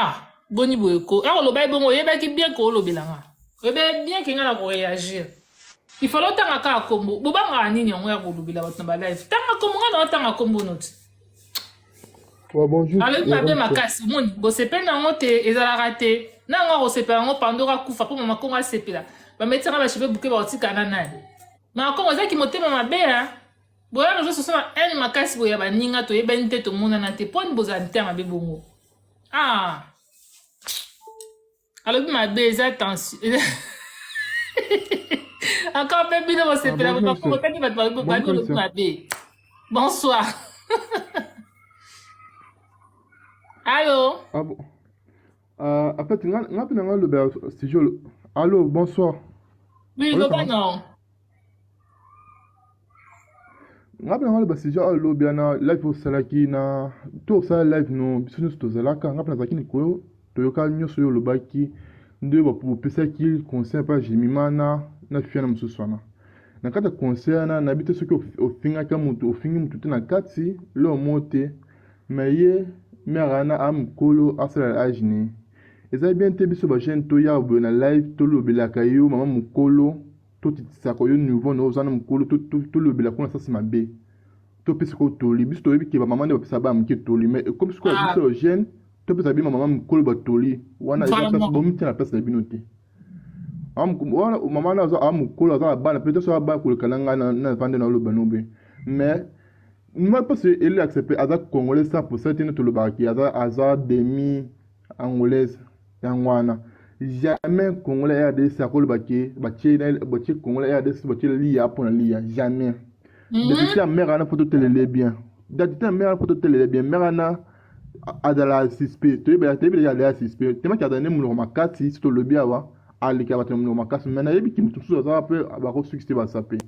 Ah boni boye ko eko loba ebongo oyebaki bien ko olobela nga oyebaki bien ke nga na ko réagir il fallait otanga kaka kombo bobangaka nini yango ya kolobela bato na ba live tanga kombo nga na otanga kombo noti Ouais, bonjour. Alobi mabe makasi omoni bosepeli na yango te ezalaka te na yango akosepela yango pandora akufa mpo mama kongo asepela bametisaka bacheve buke bakotika na nani mama kongo ezaki motema mabe a boya réseau sociaux na haine makasi boya baninga toyebani te tomonana te mpo nini bozala mitema mabe bongo ah alobi mabe eza tension encore mpe bino bosepela Ah, bonjour, botaki bato Bonne balobi connaissance. mabe bonsoir allo Ah bon. En fait, nga nga mpe na nga lobela studio. Allô, bonsoir. Oui, Oyoka loba nga? non. Nga mpe na nga loba studio awa lobi wana live osalaki na to osala live no biso nyonso tozalaka nga mpe nazalaki likolo toyoka nyonso oyo olobaki nde bopesaki conseil mpa Jemima na na fiana mosusu wana na kati ya conseil wana nayebi te soki ofingaki motu ofingi motu te na kati leo mo te mais ye mère wana a mokolo asala age ne eza bien te biso ba jeune toya boye na live tolobelaka yo mama mokolo totitisaka yo niveau na oza na mokolo tolobela kuna sasi mabe topesa ko toli biso toyebi ke bamama nde bapesa bana moke toli mais ekomi sikoyo Ah. biso ba jeune topesa bino mama mokolo batoli wana eza place bomitia na place na bino te wana mama wana aza a mokolo aza na bana peut-être soki bana koleka na ngai na vande na oloba no be mais moi parce que elakisa mpe aza congolais 100% te nde tolobaka ke aza, aza demi angolaise yango wana jamais congolais rdc akoloba ke batie batie congolais rdc batie liya mpo na liya jamais identité ya mare wana mpo totelele bien identité ya mare wana mpo totelele bien mare wana azala suspect toyebi toyebi deja azala suspect temaki azala nde monoko makasi si tolobi awa alekela bato na monoko makasi mai nayebi ki moto mosusu aza mpe bakosukisi baza mpe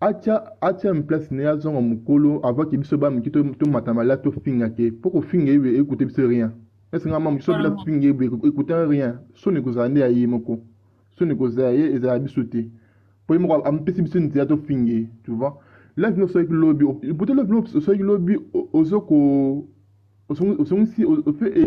atia atia place na ye azonga mokolo avant ke biso bana mike tomata mala tofinga ke mpo kofinga ye ekute biso rien ese nga mama biso bila finga ye ekute rien soni ekozala nde ya ye moko soni ekozala ye ezala biso te mpo ye moko amipesi biso nzela tofinga ye tu vois live no osalaki lobi pote live no osalaki lobi ozo ko osongisi ofe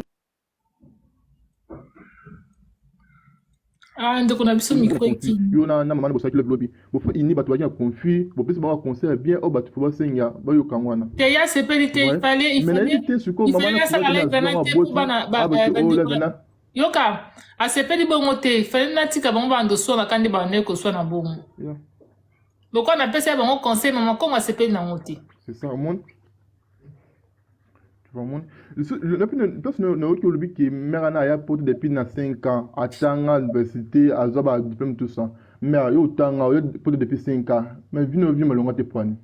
Ah, ndeko na biso micro ekimi. Yo na na mama na bosalaki lobi lobi. Bofo ini bato baki na confus, bopesi bango conseil ya bien oyo bato fo basenga bayoka yango wana. Te ya sepeli te, il fallait il fallait il fallait asala live wana te po bana ba bandeko yoka asepeli bongo te, il fallait natika bango bando swana kandi bande koswana bongo. Lokola napesi ya bango conseil mama Kongo asepeli nango te. C'est ça, omoni. Vraiment. Place nayoki olobi ke mère wana aya poto depuis na 5 ans atanga université azwa ba diplôme tout ça mère yo otanga oya poto depuis 5 ans mais vino vi malonga te poani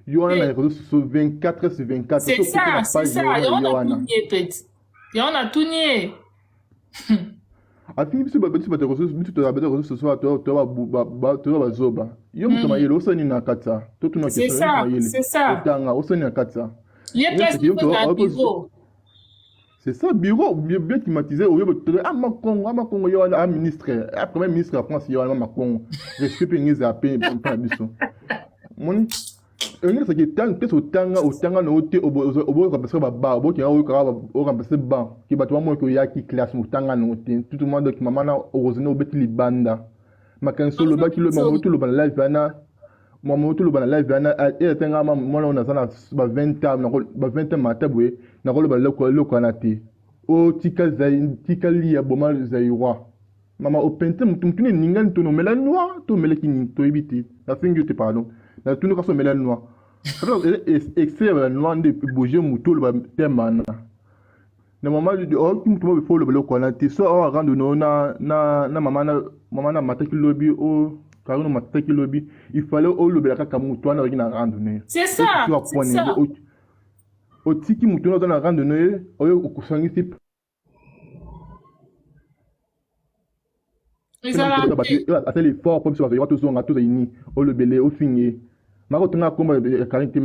yo wana na réseau sociaux 24 sur 24 c'est ça c'est ça yango natuni ye petit yango natuni ye afingi biso biso bato biso toza bato réseau sociaux toza bazoba yo moto mayele osala nini na kati ya totuna question mayele otanga osala nini na kati ya ye place bureau C'est ça, bureau bien, bien climatisé. Ah, Makongo, ah, Makongo, yo, ah, ministre, ah, premier ministre ya France, yo, ah, Makongo. Respect, pe, ngeza, pe, pe, biso. Moni, elingi soki ntango te otanga otanga na yo te oboremplace baba obokenda oyokaka oremplace ban ke bato bamonaki oyaki classe otanga na yo te tout le monde donc mama na orosene obeti libanda makanisi olobaki lobi mama toloba na live wana mama toloba na live wana eza nga mwana oyo naza na ba 20 ans ba 20 ans mata boye nakoloba eloko wana te otika tika liya boma zaïrois Mama opente mutu mutu nini ningani to omela noix to omelaki nini toyebi te nafingi yo te pardon natuni kasi omela noix excès ya noix nde ebouge mutu oloba teme wana na mama oyoki mutu moko befo oloba eloko wana te so awa rando no na na na mama na mama na mataki lobi o karino mataki lobi il fallait olobela kaka mutu wana azalaki na rando ne c'est ça c'est ça otiki mutu wana aza na rando ne oyo okosangisi asali effort mpo biso bato ya tozonga tozali nini olobele ofinge mako tonga komba ya karine te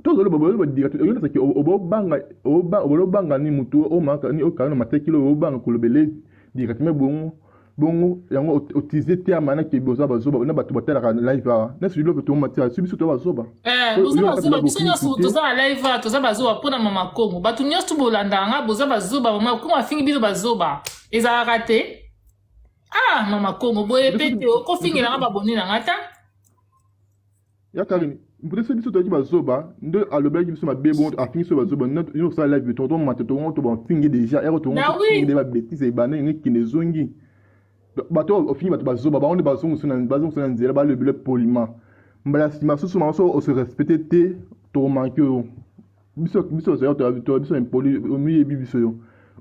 tozoloba boyoloba direct oyebisaki obobanga obolobanga ni motu omaka ni okarine matekilo obanga kolobele directement bongo. Bongo yango otize terme wana ke boza bazoba na bato batalaka live awa na sili lope tomatira si biso toza bazoba. Eh, boza bazoba biso nyonso toza na live awa toza bazoba mpo na mama Kongo. Bato nyonso bolandaka nga boza bazoba, mama Kongo afingi bino bazoba. Ezalaka te. Ah, mama Kongo boye pe te okofingela nga babone na nga ta. Ya Karine, peut-être biso toyaki bazoba nde alobelaki biso mabe bongo afingi biso bazoba nde osala live tonton mata tongo to bafingi déjà ero tongo tofingi nde babetise ebanda yango ekende ezongi bato oyo ofingi bato bazoba bango nde bazongisa na nzela balobele poliment mbala nsima susu mama so ose respecte te tokomanke yo biso biso to biso impoli omiyebi biso yo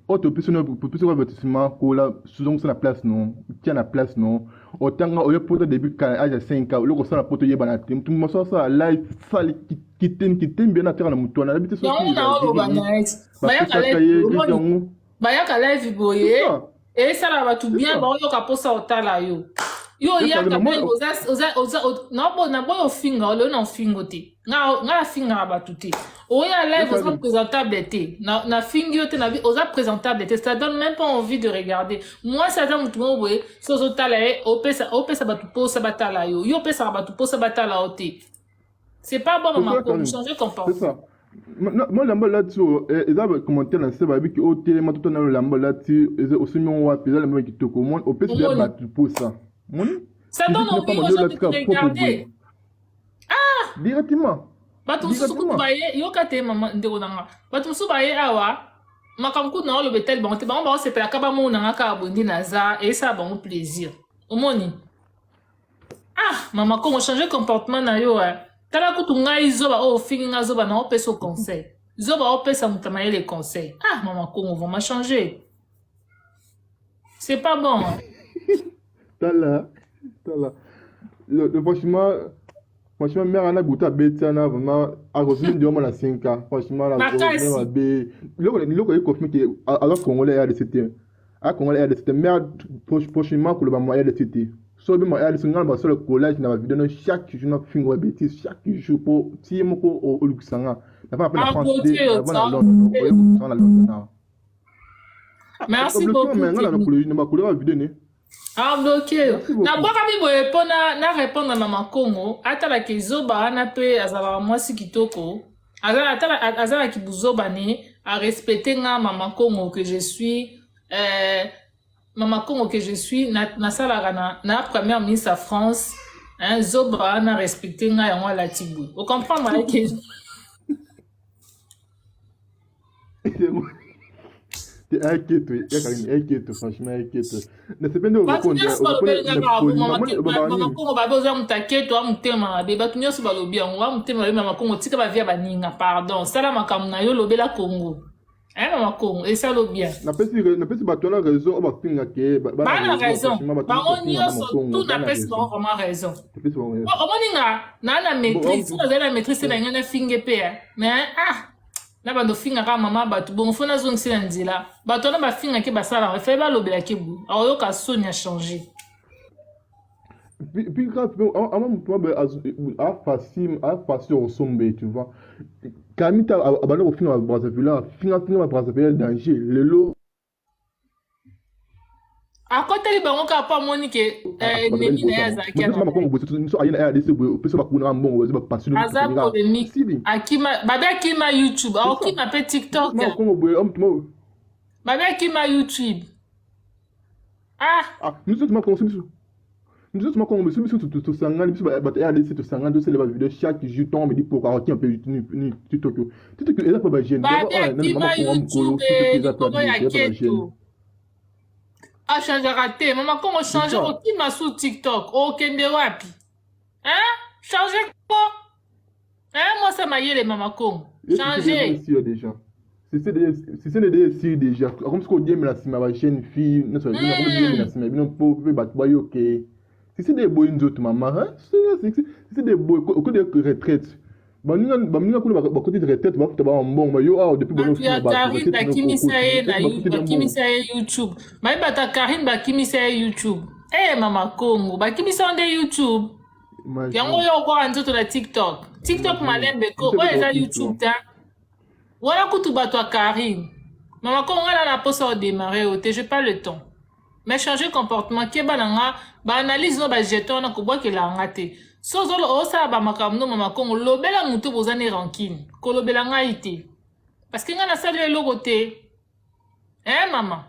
oyo topesi no topesi avertissement kola zongisa na place no tia na place no otanga oye poto depuis kala age ya 5 ans oloko osala poto oyebana te motu mosu asala live sali kiteni kitembi wana atiaka na motu wana nayebi te soki bapesaka ye yango bayaka live boye esala bato bien baoyoka mposa otala yo yo oyaka mpe naboyi ofinga oleo na ofingo te nga nafingaka bato te oya live oza présentable te nafingi yo te nabi oza présentable te ça donne même pas envie de regarder mwasi aza motu moko boye so ozotala ye opesa bato mposa batala yo yo opesaka bato mposa batala yo te. C'est pas bon, maman, pour changer comportement. Moi, lamba lati oyo eh, eza commentaire na se bayebi ke otelema oh, totana lamba lati osombi yango wapi eza lamba kitoko omoni opesi ya bato mposa moni ça donne envie aux gens de te regarder. Ah, directement. Bato mosusu kutu baye yoka te mama ndeko na nga bato mosusu baye awa makambo kutu na oloba etali bango te bango baosepelaka bamona nga kaka boye nde naza esala bango plaisir omoni. Ah, mama Kongo, changer comportement na yo. Eh. Tala kutu ngai zoba oyo ofingi nga zoba na opesa conseil. Zoba opesa moto mayele conseil. Ah, mama Kongo, vraiment changer. C'est pas bon. Hein. Tala, tala. Le, franchement, franchement, mère ana buta abeti wana vraiment akozwi ndio mwana 5 ans. Franchement, na mabe. Loko loko ekofi ke aza congolais ya RDC te. A congolais RDC te. Mère prochainement koloba mo RDC te. So be mo RDC ngana ba solo collage na ba vidéo no chaque jour na fingo ba bêtise chaque jour po ti moko olukisa nga. Na pa na France te, na na Londres. Oyo na Londres na. Merci beaucoup. Mais nga na kolojina ba kolojina ba vidéo ne. Ah, bloqué. Nabwakami boye mpo na répondre na mama Kongo atalaka ezoba wana mpe azalaka mwasi kitoko azalaki buzoba ne arespecte nga mama Kongo que je suis euh, mama Kongo que je suis nasalaka na, na première ministre ya France hein, zoba wana respecte nga yango alati boye ocomprendre eke. Te aketo ya Karine aketo franchement aketo na sepende nde bato nyonso balobelingaka Kongo babe oza moto aketo a motema mabe bato nyonso balobi yango a motema mabe mama Kongo tika bavia baninga pardon sala makambo na yo lobela Kongo eh mama Kongo esalo bien napesi bato wana raison oyo bafingaka ye bana raison bango nyonso tout napesi bango vraiment raison omoni nga naa na maîtrise soki nazali na maîtrise te na ngai nafinge mpe mais ah na bando finga kaka mama bato bongo fo nazongisi na nzela bato wana bafingaki basalaka efai balobelaki boye akoyoka soni ya change. Puis grave ama moto mabe afacile afacile kosomba ye tu vois kamita abanda kofinga ba Brazzaville afinga finga ba Brazzaville danger lelo Akoteli bango kaka po amoni ke eh, ennemi na ye azalaki aza polémique akima babe akima YouTube akokima mpe TikTok babe akima YouTube ah, ah biso makongo biso biso tosangani biso bato ya rdc tosangani tosala ba video chaque jour ntongo midi poko akotia mpe tiktok tiktok eza mpe bajeune babe akima youtube likolo ya keto achangeaka te mama kongo change okima su tiktok okende wapi hein change ko hein mwasi ya mayele mama kongo change déjà sisi nde esili déjà akomi soki odiembela nsima ba jeune fille nyonso akomi nsima ya bino mpo mpe bato bayoke ye sisi nde eboyi nzoto mama sisi nde eboyi okoti retraite baninga baninga kuna bakoti retraite bafuta bango mbongo yo awa depuis bato ya Karine bakimisa ye na bakimisa ye YouTube baye bato ya Karine bakimisa ye YouTube eh mama Kongo bakimisa yo nde YouTube yango yo okwaka nzoto na TikTok TikTok malembe ko oyo eza YouTube ta wana kutu bato ya Karine mama Kongo nga na posa odémarrer yo te j'ai pas le temps. Mais changer comportement, keba na nga, ba analyse no ba jeton wana kobwakela nga te. So ozolo osala ba makambo no mama Kongo, lobela mutu boza ne rancune. Kolobela ngai te. Parce que nga nasali eloko te. Eh mama?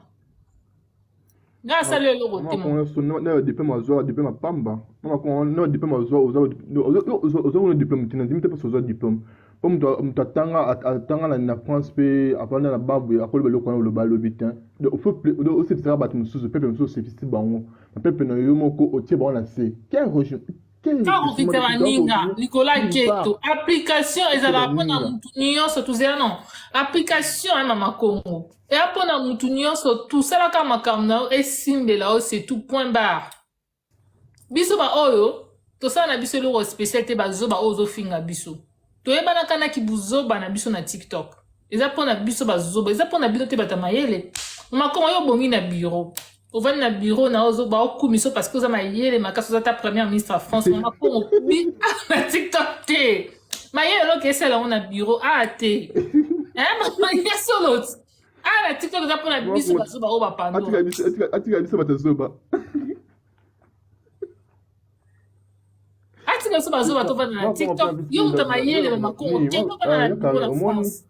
Nga nasali eloko te. Mama Kongo na diplôme azwa diplôme pamba. Mama Kongo na diplôme azwa oza oza na diplôme te, ndimi te parce ozwa diplôme. Po moto atanga atanga na France pe avanda na babu akoloba eloko wana oloba alobi te. Donc faut osepesaka bato mosusu, peuple mosusu osepesi bango. Na peuple na yo moko otie bango na se. Quel régime? Ntango okita baninga likolo ya keto, application ezalaka mpona mutu nyonso. Tozela non, application ya mama Kongo eya mpona mutu nyonso. Tosalaka makambo na yo esimbela yo, c'est tout, point barre. Biso baoyo tosala na biso eloko spécial te. Bazoba oyo ozofinga biso, toyebanaka naki buzoba na biso na TikTok. Eza mpona biso bazoba, eza mpona bino te bato ya mayele. Mama Kongo, yo obongi na bureau, ovandi na bureau na ozo baokumiso parce que oza mayele makasi, oza ta première ministre ya France. Mama Kongo, bi na TikTok te. Mayele eloko esala yango na bureau a te. Mama ye solo a na TikTok eza mpona biso bazoba oyo bapando. Atika biso bato zoba. Atika biso bazoba, tovanda na TikTok. Yo moto mayele, mama Kongo, te tovanda na bureau na France,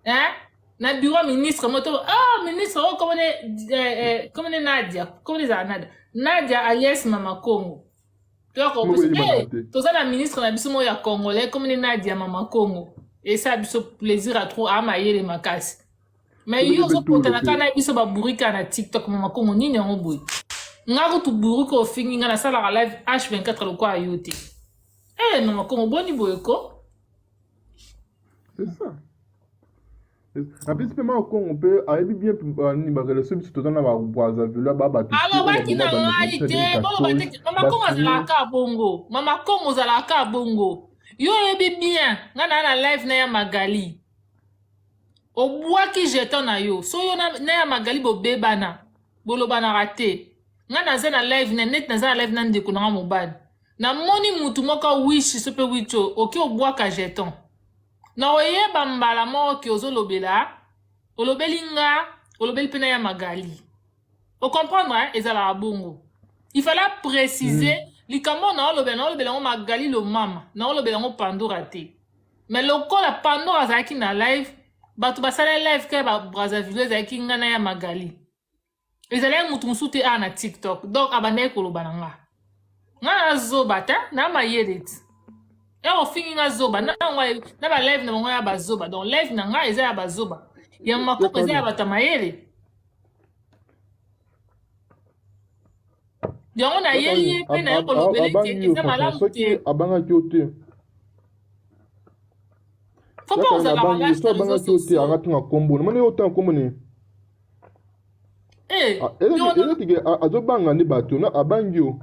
hein? Na bureau ya ministre moto, ah, ministre oyo komone komone Nadia, komone ezala Nadia, Nadia alias Mama Kongo. Toza na ministre na biso moko ya congolais, komone Nadia Mama Kongo. Esala biso plaisir a trop, amayele makasi. Mais yo ozopotana kaka na biso baburika na TikTok. Mama Kongo, nini yango boye? Nga kutu burika ofingi nga, nasalaka live H24 lokola yo te. Eh, mama Kongo, boni boye ko? C'est ça. Apesi mpe mama Kongo mpe ayebi bien nini barelation biso toza na baBrazzaville, ba bato. Alobaki na ngai te, boloba te. Mama Kongo azalaka bongo, mama Kongo ozalaka bongo. Yo oyebi bien, ngai naa na live na ya Magali, obwaki jeton na yo. So yo na ya Magali bobebana, bolobanaka te. Ngai naza na live na neti naza na live na ndeko nanga mobali, namoni mutu moko wishi so mpe wichi oke obwaka jeton na oyeba mbala moko ke ozolobela, olobeli nga, olobeli mpe na ya Magali. Ocomprendre, ezalaka bongo. Il fallait préciser likambo na olobela, na olobela yango Magali Lomama, na olobela yango Pandora te. Mais lokola Pandora azalaki na live, bato basala live kaka baBrazzaville, ezalaki nga na ya Magali, ezalaki motu mosusu te awa na TikTok. Donc abandaki koloba na nga, nga nazoba te, na mayele ti ya ofingi nga zoba na balive na bango ya bazoba. Donc live na nga eza ya bazoba, ya makoko eza ya bato ya mayele. Yango nayeli ye mpe naye kolobela ete eza malamu te. Abangaki yo te. Faut pas ozala malage na réseaux sociaux. Anga tunga kombo namoni yo otanga kombo ni eza tike azobanga nde bato na abangi yo,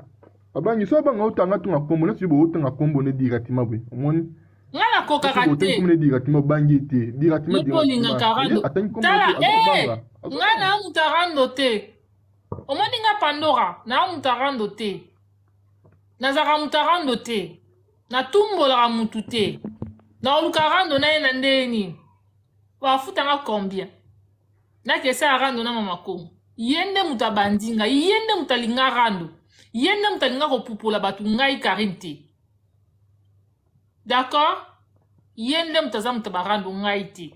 abangi so abanga otanga tunga kombo neti bo otanga kombo ne directement boye, omoni. Nga nakokaka te. Kombo ne directement, obangi te directement. Yo olingaka rando. Tala, nga na mutu arando te. Omoni nga Pandora, na mutu arando te, nazalaka mutu arando te, natumbolaka mutu te. Naoluka rando na ye na ndenge nini? Bafutanga combien? Nakesa rando na mama Kongo? Ye nde moto abandi ngai, ye nde moto alinga rando, ye nde moto alinga kopupola bato, ngai Karine te. D'accord, ye nde moto aza moto barando, ngai te.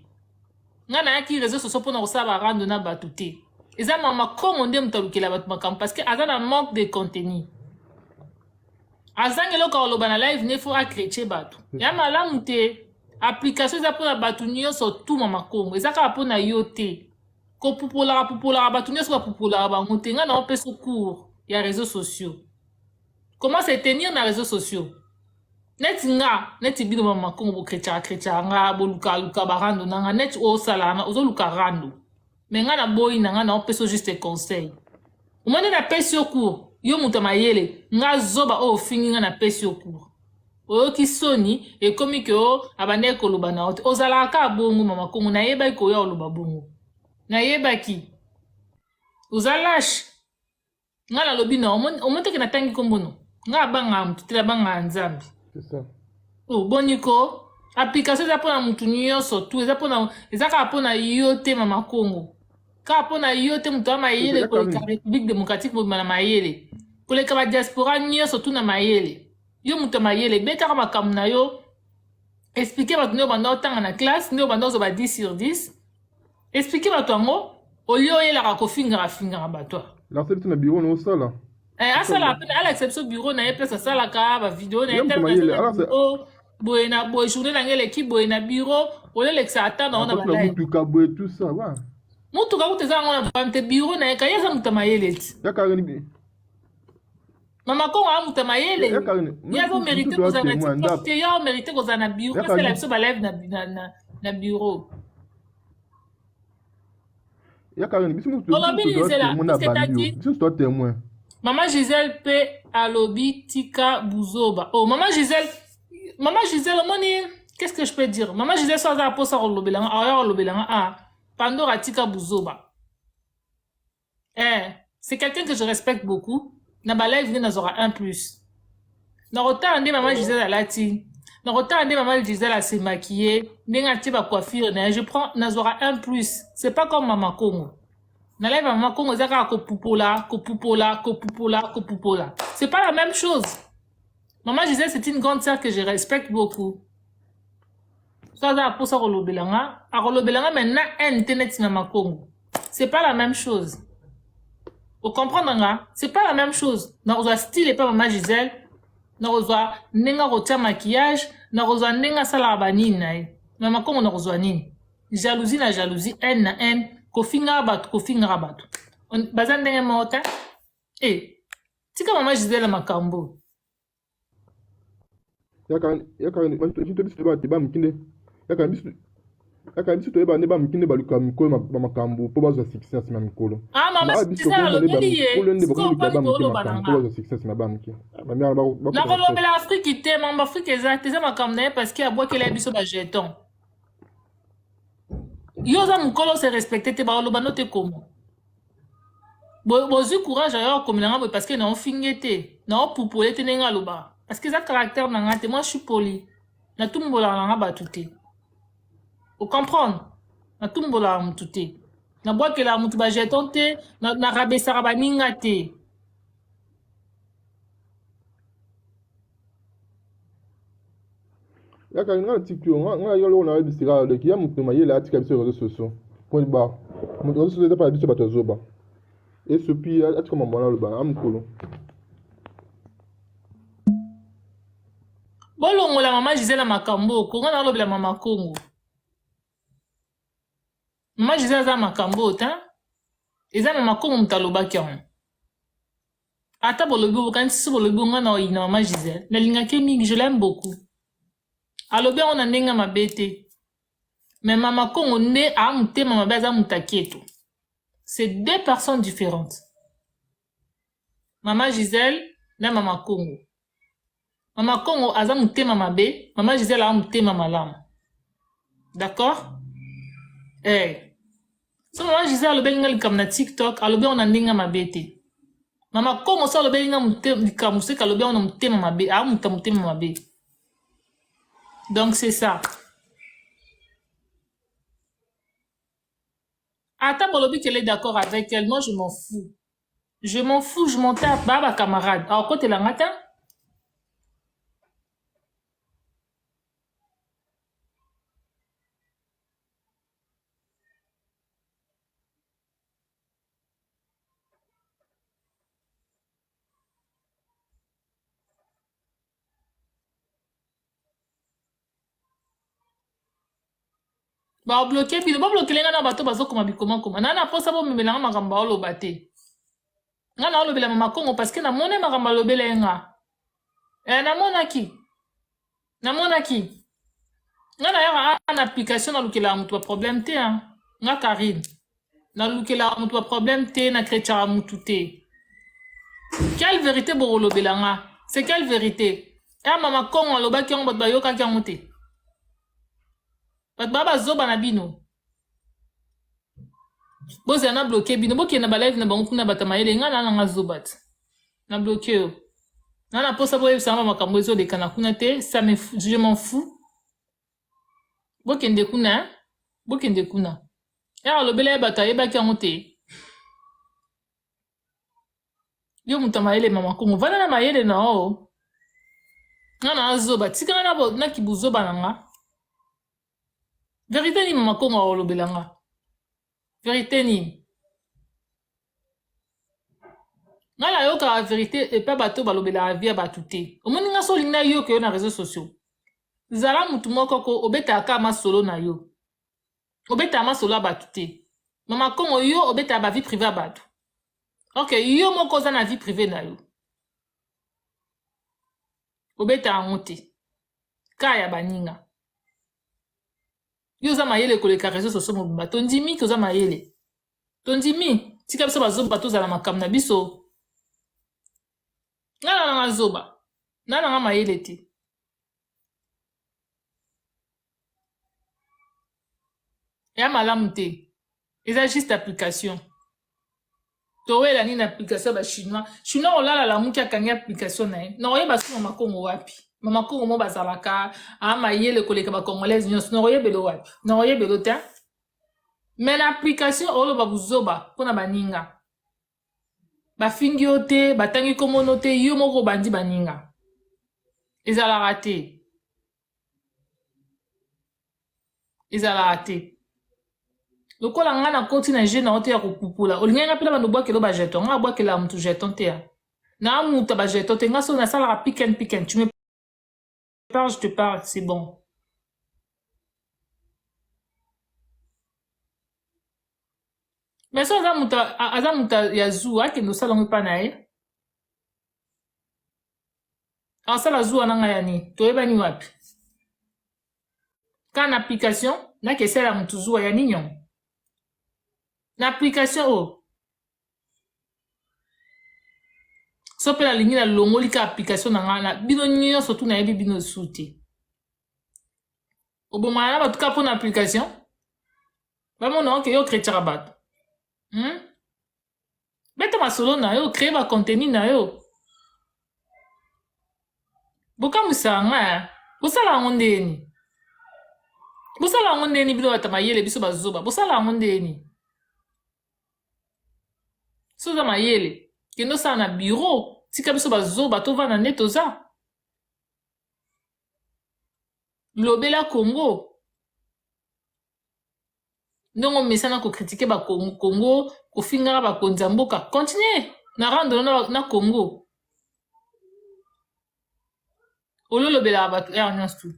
Ngai nayaki réseau sociaux mpona kosala barando na bato te. Eza mama Kongo nde moto alukela bato makambo parce que aza na manque de contenu, azangi eloko akoloba na live ne, faut achrétien bato ya malamu te. Application eza mpona bato nyonso tu. Mama Kongo, eza kaka mpona yo te. Kopupolaka pupolaka bato nyonso, bapupolaka bango te. Ngai naopesa cours ya réseaux sociaux, comment se tenir na réseaux sociaux. Neti nga, neti bino mama Kongo, bochrétiaka chrétiaka nga, bolukaluka barando na nga. Neti osalaka na ozoluka rando, mais ngai naboyi na ngai, naopesa juste conseil. Omoni, napesi yo cours, yo moto ya mayele, nga zoba oyo ofingi nga, napesi yo cours, oyoki soni. Ekomi ke o abandaki koloba na yo te. Ozalaka kaka bongo, mama Kongo. Nayebaki koya oloba bongo, nayebaki oza lâche. Nga nalobi na omoni teke natangi nkombono. Nga abangaka motu te, nabangaka Nzambe. Oh, boni ko? Application eza mpona motu nyonso tu, eza mpona, eza kaka mpona yo te. Mama Kongo. Kaka mpo na yo te moto ya mayele koleka République démocratique mobima na mayele. Koleka ba diaspora nyonso tu na mayele. Yo moto ya mayele, betaka makambo na yo. Expliquer bato nde obanda otanga na classe, nde obanda ozwa ba 10 sur 10. Expliquer bato yango, olie oyelaka kofingaka fingaka bato. Lakisa biso na bureau na osala. Eh, asala pe alakisa biso bureau na ye place asalaka ba video na ye tala boye na boye journée na ngai eleki boye na bureau olelekisa ata na ona ba mutuka boye tout ça wa mutuka kutu eza yango na problème te bureau na ye kaye aza moto ya mayele ti mama kongo aza moto ya mayele ye azo mérite kozala na tiktok te yo mérite kozala na bureau asala biso ba live na bureau Ya Karine, biso moto témoin na bandi biso to témoin. Maman Gisèle pe alobi tika buzoba. Oh maman Gisèle, maman Gisèle omoni qu'est-ce que je peux dire? Maman Gisèle so aza posa kolobela nga, aya kolobela nga ah Pandora tika buzoba. Eh, c'est quelqu'un que je respecte beaucoup. Na ba live nde nazwaka un plus. Na kotala nde maman Gisèle alati. Na kotala nde maman Gisèle a se maquiller, ndenge atie ba coiffure na ye, je prends nazwaka un plus. C'est pas comme maman Kongo. Na live ya maman Kongo eza kaka kopupola, kopupola, kopupola, kopupola. C'est pas la même chose. Maman Gisèle, c'est une grande sœur que je respecte beaucoup. So aza na posa kolobela nga, akolobela nga mais na haine te neti mama Kongo. C'est pas la même chose. O comprendre nga? C'est pas la même chose. Nakozwa style epa mama Gisèle, nakozwa ndenge akotia maquillage, nakozwa ndenge asalaka ba nini na ye. Mama Kongo nakozwa nini? Jalousie na jalousie, haine na haine, kofingaka bato, kofingaka bato. Baza ndenge moko te. Eh, tika mama Gisèle makambo. Yaka yaka biso biso toyeba te ba mikinde yaka biso yaka biso toyeba nde ba mikinde baluka mikolo ba makambo mpo bazwa succès na nsima mikolo. Ah mama Gisèle alobeli ye. Mikolo nde Sikoyo bakomi mponi ba mikolo koloba na makambo mpo nga. bazwa succès na nsima ba mike. Ba mère ba Nakolobela Afrique te, mambo Afrique eza te, eza makambo na ye parce que abwakela ye biso ba jetons. Yo oza mokolo se respecte te, baoloba no te komo. Bozwi courage ya kokomela nga boye parce que naofinge te, naopupole te ndenge alobaka. Parce que eza caractère na nga te, moi je suis poli. Natumbolaka na nga bato te. O comprendre? Natumbolaka mutu te. Nabwakelaka mutu ba jeton te, narabesaka baninga te. Yaka nga natiki yo nga nga yo na yebisi kaka donc ya moto mayele atika biso réseaux sociaux point barre. Moto réseaux sociaux eza pa biso bato ya zoba. Esopi atika mambo wana aloba a mokolo. Bolongola mama Gisèle na makambo oyo, Kongo naolobela mama Kongo. Mama Gisèle aza makambo oyo te. Eza mama Kongo moto alobaki yango. Ata bolobi bokanisi so bolobi nga na oyina mama Gisèle. Nalingaki ye mingi, je l'aime beaucoup. Alobi yango na ndenge ya mabe te. Mais mama Kongo nde a motema mabe aza moto aketo. C'est deux personnes différentes. Mama Gisèle na mama Kongo. Mama Kongo aza motema mabe, mama Gisèle aza motema malamu. D'accord? Eh. So mama Gisèle alobeli nga likambo na TikTok, alobi yango na ndenge mabe te. Mama Kongo so alobeli nga likambo soki alobi yango na motema mabe, aza moto ya motema mabe. Donc c'est ça. Ata bolobi qu'elle est d'accord avec elle, moi je m'en fous. Je m'en fous, je m'en tape. Ba ba camarade, akotela nga te. Ba bloquer bino, ba bloquer nga na bato bazokoma bikomakoma. Na na posa bomemela nga makambo baoloba te. Nga na olobela mama Kongo parce que namoni makambo alobela ye nga. Eh, namonaki. Namonaki. Nga nayaka awa na application nalukelaka moto ba problème te hein. Nga Karine. Nalukelaka moto ba problème te, na chrétiaka motu te. Quelle vérité bokolobela nga? C'est quelle vérité? Ya mama Kongo alobaki yango bato bayokaki yango te. Bato ba bazoba na bino. Bozala na bloquer bino, bokende na ba live na bango kuna bato ya mayele, nga na nanga zoba te. Na bloquer yo. Na na posa boyebisa nga makambo ezoleka na kuna te, ça me je m'en fous. Bokende kuna, bokende kuna. Ere alobela ye bato ayebaki yango te. Yo moto ya mayele mama Kongo, vanda na mayele na yo. Nga na azoba, tika nga na, na kibuzoba na nga. Verite nini mama Kongo akolobela nga? Verite nini? Nga nayokaka verite epa bato balobelaka vie ya bato te. Omoni nga so olingi nayoka yo na réseaux sociaux. Zala mutu moko ko obetaka kaka masolo na yo. Obetaka masolo ya bato te. Mama Kongo yo obetaka ba vie privée ya bato. Ok, yo moko oza na vie privée na yo. Obetaka yango te. Ka ya baninga. Yo oza mayele koleka réseaux sociaux mobimba. Tondimi ke oza mayele. Tondimi, tika biso bazoba tozala makambo na biso. Nga na nanga zoba. Na nanga mayele te. Ya malamu te. Eza juste application. Towela nini application ya ba chinois? Chinois olala lamuki akangi application na ye. Na oyeba so mama Kongo wapi? Mama Kongo mo bazalaka a mayele koleka ba congolaise nyonso. Na oyebelo wapi? Na oyebelo te. Mais na application oloba buzoba pona baninga. Bafingi yo te, batangi kombo no te, yo moko obandi baninga. Ezalaka te. Ezalaka te. Lokola nga nakoti na jeu na yo te ya kopupula, olingaki nga mpe na bando bwakelo ba jeton, nga abwakela mutu jeton te ya. Na muta ba jeton te, nga so nasalaka pick and pick and tu me parles, je te parle, c'est bon. Mais so aza mutu aza mutu ya zuwa, akende osala yango epa na ye. Asala zuwa na ngai ya nini? Toyebani wapi? Ka na application nakesala mutu zuwa ya nini yango? Na application oyo. So mpe nalingi nalongoli ka application na ngai na bino nyonso tu nayebi bino su te. Obomana na bato ka mpo na application? Bamona oke yo kretiaka bato. Beta masolo na yo, créer ba contenu na yo. Bokamwisaka nga, bosala yango ndeni. Bosala yango ndeni bino bato mayele biso bazoba. Bosala yango ndeni. So oza mayele, kende osala na bureau, tika biso bazoba tovanda nde toza. Lobela Congo. Ndongo mesana ko critiquer ba Congo, kofingaka bakonzi ya mboka. Continue na rando na, na Congo. Ololobelaka bato heure nyonso tu.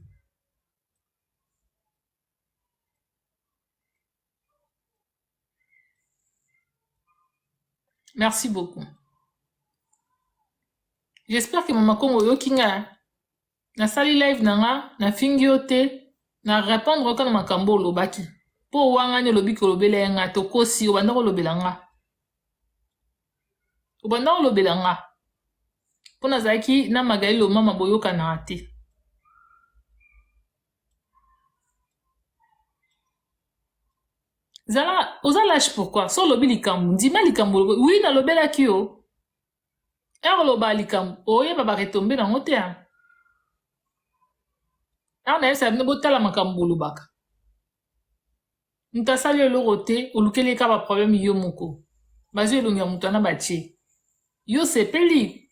Merci beaucoup. J'espère que Mama Congo oyoki nga. Nasali live na nga, nafingi yo te, na répondre oka na makambo olobaki. Po owangani olobi kolobela ye nga, tokosi, obanda kolobela nga. Obanda kolobela nga. Po nazalaki na Magali Lomama boyokanaka te. Zala, oza lâche pourquoi? So olobi likambo, ndima likambo olobi. Oui, nalobelaki yo. Ere oloba likambo, oyeba ba retombe nango te. Hein? Ere nayebisa bino botala makambo bolobaka. Moto asali eloko te, olukeli ye kaka ba problème yo moko. Bazwi elongi ya moto wana batie. Yo sepeli.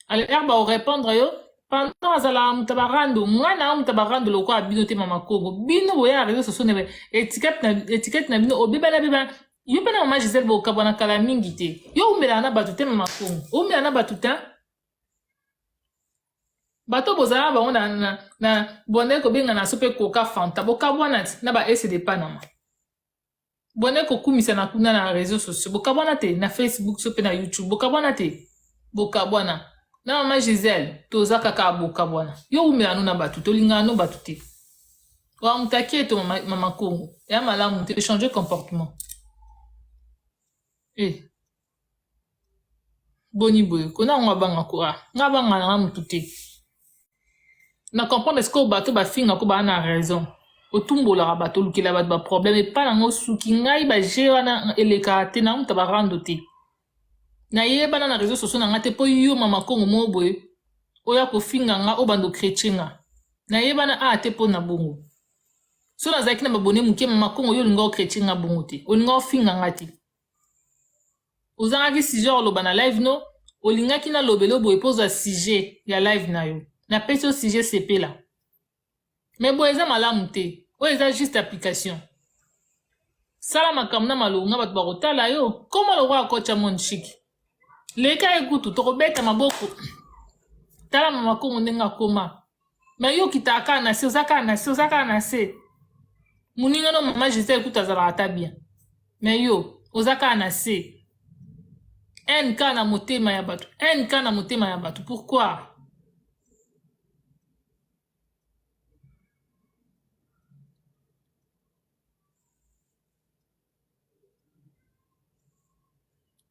Alors ere ba répondre yo, pendant azalaka moto ya barando, nga na moto ya barando lokola bino te mama Kongo. Bino boya na réseaux sociaux na étiquette na bino obebana bebana. Yo mpe na mama Gisèle bokabwana kala mingi te. Yo umelaka na bato te mama Kongo. Umelaka na bato te. Bato bozala bango na na, na bondaki kobenga na so mpe Coca Fanta. Bokabwana ti na ba SD Panama. Bondaki kokumisa na kuna na réseaux sociaux. Bokabwana te na Facebook so mpe na YouTube. Bokabwana te. Bokabwana. Na mama Gisèle, toza kaka bokabwana. Yo umela no na bato, tolingana no bato te. Wa mutaki eto mama, mama Kongo. Ya malamu te changer comportement. Eh. Boni boye, kona ngo abanga ko ah. Nga banga na mutu te. Na comprendre est-ce que bato bafinga ko ba na raison. Otumbolaka bato, olukela bato ba problème epa nango suki ngai ba jeu wana elekaka te na mutu ba rando te. Nayebana na réseaux sociaux na nga te po yo mama Kongo moko boye oya kofinga nga obanda chrétien nga. Nayebana a te po na bongo. So nazalaki na babone moke mama Kongo yo olinga okretie nga bongo te. Olinga ofinga nga te. Ozangaki sujet oloba na live no, olingaki nalobela yo boye mpo ozwa sujet ya live na yo. Napesi yo sujet sepela. Mais boye eza malamu te. Oyo eza juste application. Sala makambo na malonga bato bakotala yo. Koma lokola kocha mon chic. Leka ye kutu tokobeta maboko. Tala mama Kongo ndenge akoma. Mais yo okitaka kaka na se, oza kaka na se, oza kaka na se. Moninga no mama Gisèle kutu azalaka ata bien. Mais yo oza kaka na se. Haine kaka na motema ya bato. Haine kaka na motema ya bato. Pourquoi?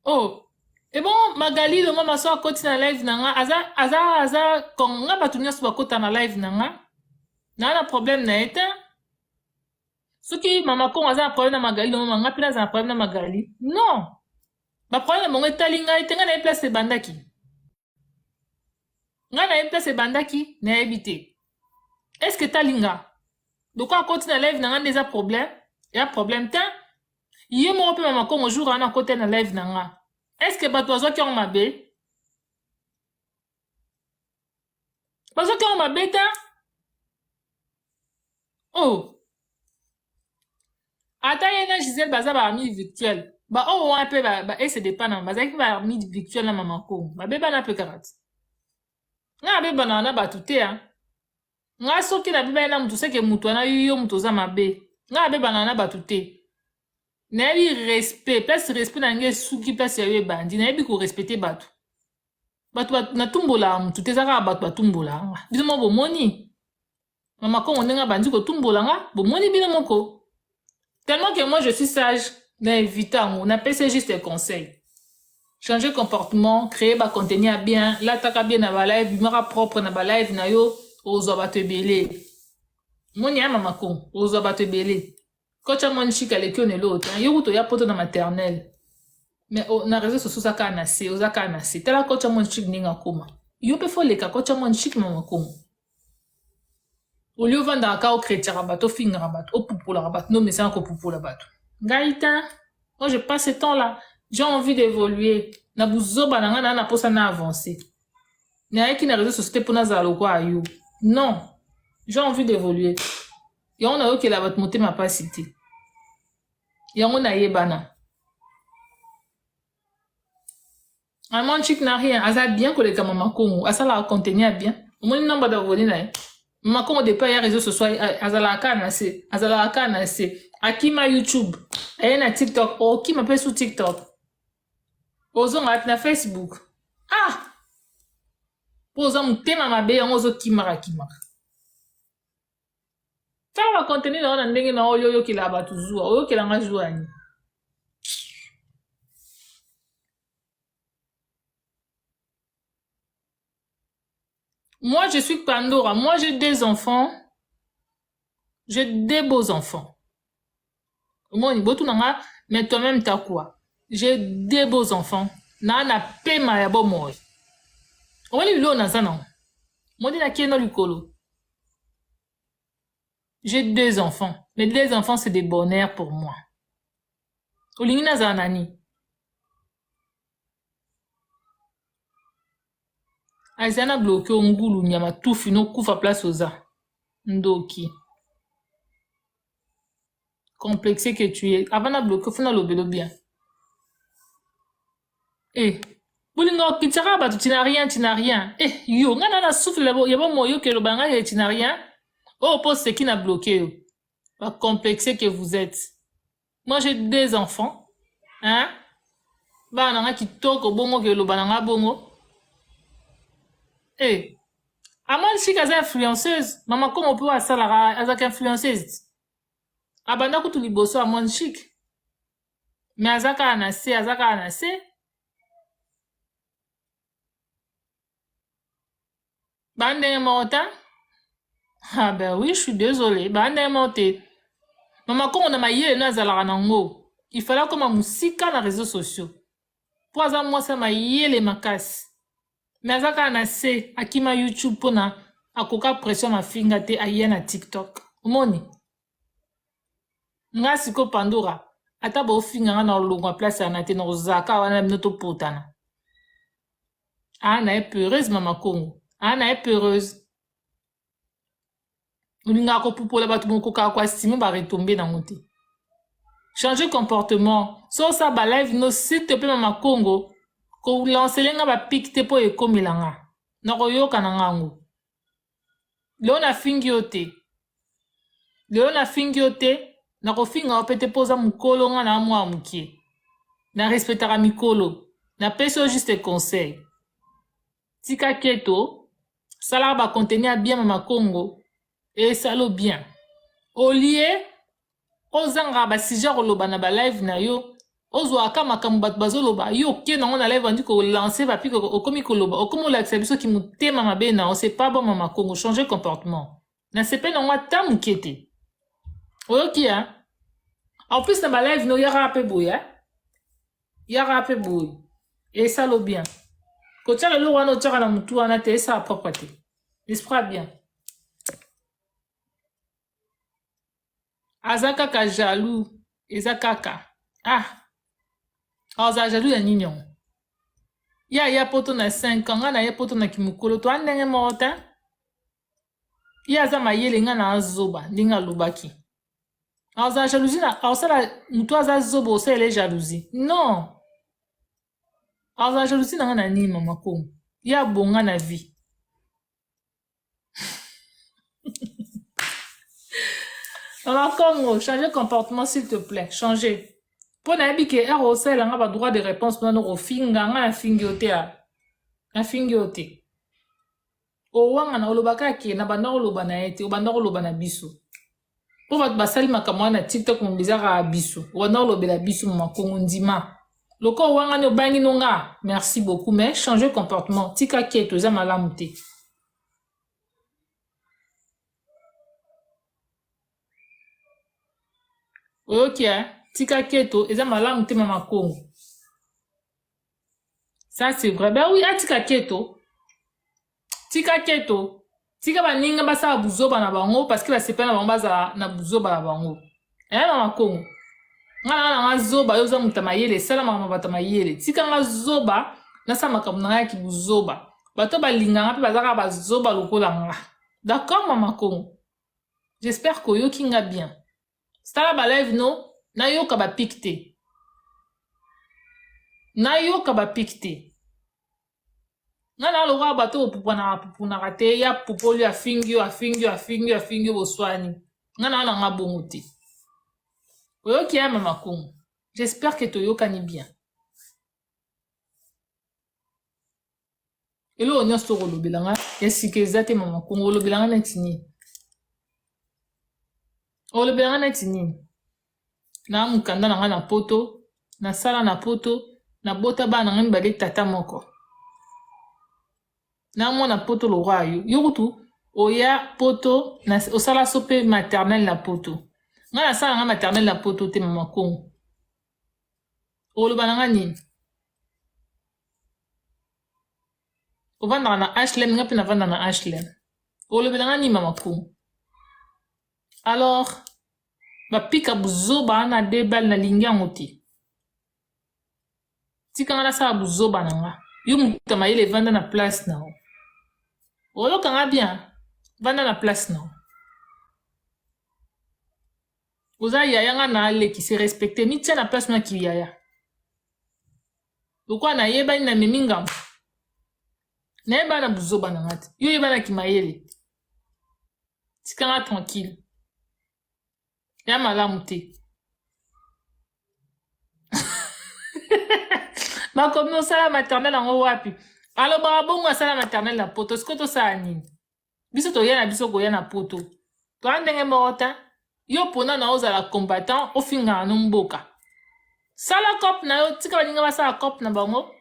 Oh, et bon Magali le mama so akoti na live na nga aza aza aza kon nga bato nyonso bakota na live na nga naa na problème na ye te soki mama kongo aza na problème na Magali le mama nga mpe naza na problème na Magali non ba problème na bango etali ngai te ngai nayebi place ebandaki ngai nayebi place ebandaki nayebi te est ce que etali nga lokola akoti na live na nga nde eza problème ya problème te ye moko mpe mama kongo jour wana akoti na live na nga est ce que bato bazwaki yango mabe bazwaki yango mabe te oh ata ye na Gisèle baza ba amis virtuel ba oyo wana mpe ba, ba ese depana bazalaki ba amis virtuel na mama Kongo babebana mpe kaka te ngai nabebanaka na bato te a ngai soki nabebani na moto seke moto wana yo moto oza mabe ngai nabebanaka na bato te nayebi respect place respect na ngai esuki place ya yo ebandi nayebi korespecte bato bato natumbolaka motu te eza kaka bato batumbolaka nga bino moko bomoni mama kongo ndenge abandi kotumbola nga bomoni bino moko tellement que moi je suis sage na évite yango napesi juste conseil changer comportement créer ba contenu ya bien lataka bien na balive bimaka propre na balive na yo ozwa bato ebele moni ya mama kongo ozwa bato ebele Coach amoni chic aleki yo na eloko te. Yo kutu oya poto na maternelle. Mais oh, na réseaux sociaux oza kaka na se, oza kaka na se. Tala coach amoni chic ndenge akoma. Yo pe faut leka coach amoni chic mama Kongo. Olie ovandaka kaka okretiaka bato, ofingaka bato, opupolaka bato, no mesana kopupola bato. Ngai ta, moi je passe ce temps là, j'ai envie d'évoluer. Na buzoba na ngai na na posa na avancer. Nayaki na réseaux sociaux te mpo nazala lokola yo. Non, j'ai envie d'évoluer. Yango nayokela bato motema pasi te. Yango nayebana. Maman Chic n'a rien, aza bien koleka Mama Kongo, asalaka contenu ya bien. Omoni nombre d'abonnés na ye. Mama Kongo depuis aya réseaux sociaux azalaka kaka na se, azalaka kaka na se. Akima YouTube, aye na TikTok, okima mpe su TikTok. Ozonga wapi na Facebook? Ah! Po oza motema mabe yango ozokimaka kimaka. Tala ba contenu na yo na ndenge na oyo oyokela bato zuwa, oyokela nga zuwa nini? Moi, je suis Pandora. Moi, j'ai deux enfants. J'ai deux beaux enfants. Omoni, botuna nga, mais toi-même, t'as quoi? J'ai deux beaux enfants. Na na pema ya bomoi. Omoni biloko naza nango. Omoni na keno likolo. J'ai deux enfants. Mes deux enfants, c'est des bonheurs pour moi. Olingi nazala nani? Aza na bloke yo ngulu nyama tufi nokufa place oza. Ndoki. Complexe que tu es. Avant na bloke funa lobelo bien. Eh, bolinga okitaka bato tu n'as rien, tu n'as rien. Eh, yo nga na na souffle ya bomoi yo keloba nga tu n'as rien. Oh, po seki na bloke yo. Ba complexe que vous êtes. Moi j'ai deux enfants. Hein? Bana na nga kitoko bongo keloba na nga bongo. Eh. Amon Chic aza influenceuse. Mama Kongo pe asalaka azaka influenceuse. Abanda kutu liboso Amon Chic. Mais aza kaka na se, aza kaka na se. Ba ndenge moko te. Ah ben oui, je suis désolée. Ba ndenge moko te. Mama Kongo na mayele no azalaka nango. Il fallait akoma mosika na réseaux sociaux. Po aza mwasi ya mayele makasi. Mais aza kaka na se, akima YouTube pona akoka pression mafinga te aye na TikTok. Omoni? Nga siko Pandora, ata bofinga nga na olongwa place wana te, nakozalaka wana bino topotana. Aa na ye peureuse mama Kongo, aa na ye peureuse. Olingaka kopupola bato bokokaka koasime baretombe nango te. Changer comportement, so osala ba live no s'il te plaît mama Kongo, kolancele nga ba pique te mpo ekomela nga. Nakoyoka na nga yango. Lelo nafingi yo te. Lelo nafingi yo te, nakofinga yo mpe te mpo oza mokolo nga na mwa mokie. Na respectaka mikolo. Napesi yo juste conseil. Tika keto, salaka ba contenu ya bien mama Congo, esalo bien. Olie ozangaka ba sujet ya koloba na ba live na yo, ozwaka makambo bato bazoloba, yo oke nango na live bandi kolancer ba pique, okomi koloba, okomi olakisa biso ki motema mabe na yo, c'est pas bon mama Congo, changer comportement. Nasepeli nango ata moke te. Oyoki hein? En plus na ba live no yaka pe boye hein? Yaka pe boye. Esalo bien. Kotia lelo wana otiaka na mutu wana te esala propre te. Esprit bien. Aza kaka jaloux. Eza kaka. Ah. Aza jaloux ya nini yango? Ya ya poto na 5 ans, nga na ye poto na kimokolo to ndenge moko te. Ye aza mayele nga na azoba ndenge alobaki. Aza jalousie na asala mutu aza zoba osalele jalousie. Non. Aza jalousie na nga na nini mama Kongo? Ye abonga na vie. Mama Congo, changer comportement s'il te plaît, changer. Mpo nayebi ke ere osalela nga ba droit de réponse mpona kofinga nga nafingi yo te nafingi yo te. Owangana olobaka ke na banda koloba na ye te, obanda koloba na biso. Mpo bato basali makambo wana na TikTok mobimba eza kaka biso. Obanda kolobela biso mama Congo ndima. Lokola owangani obangi no nga, merci beaucoup mais changer comportement, tika keto eza malamu te. Oyoki eh? Tika keto eza malamu te mama Congo. Ça c'est vrai. Ben oui, atika keto. Tika keto. Tika baninga basala buzoba na bango parce que basepela na bango bazala na buzoba na bango. Eh mama Congo. Nga na nga zoba yo oza moto ya mayele, sala makambo bato ya mayele. Tika nga zoba, nasala makambo na nga ya kibuzoba. Bato balinga nga mpe baza kaka bazoba lokola nga. D'accord mama Congo. J'espère koyoki nga bien. Sala ba live no, nayoka ba pic te. Nayoka ba pic te. Nga na lokola bato bopupanaka pupunaka te, ya pupoli afingi yo, afingi yo, afingi yo, afingi yo, boswani. Nga na nga bongo te. Oyoki ya mama Congo. J'espère que toyokani bien. Eloko nyonso tokolobela nga ya sika eza te mama Kongo, olobela nga neti nini? Olobela nga neti nini? Na mokanda na nga na poto, nasala na poto, nabota bana na nga mibale tata moko. Na mwana poto lokola yo. Yo kutu oya poto, na, osala so pe maternelle na poto. Nga nasala nga maternelle na poto te mama Kongo. Oloba na nga nini? Ovandaka na HLM, nga mpe navanda na HLM. Olobela nga nini mama Kongo? Alors, bapika buzoba wana debal nalingi yango te. Tika nga nasala buzoba na nga. Yo moto ya mayele vanda na place na yo. Oyoka nga bien? Vanda na place na yo. Oza yaya nga na aleki, se respecter, mitia na place na ki yaya. Lokola nayebani na memi ngambo. Nayebana na buzoba na nga te. Yo oyebana ki mayele. Tika nga tranquille. Ya malamu te. Bakomi osala maternelle yango wapi? Alobaka bongo asala maternelle na poto. Sikoyo tosala nini? Biso toya na biso koya na poto. Toya ndenge moko te. Yo pona na ozala combattant ofingaka no mboka. Sala cop na yo, tika baninga basala cop na bango.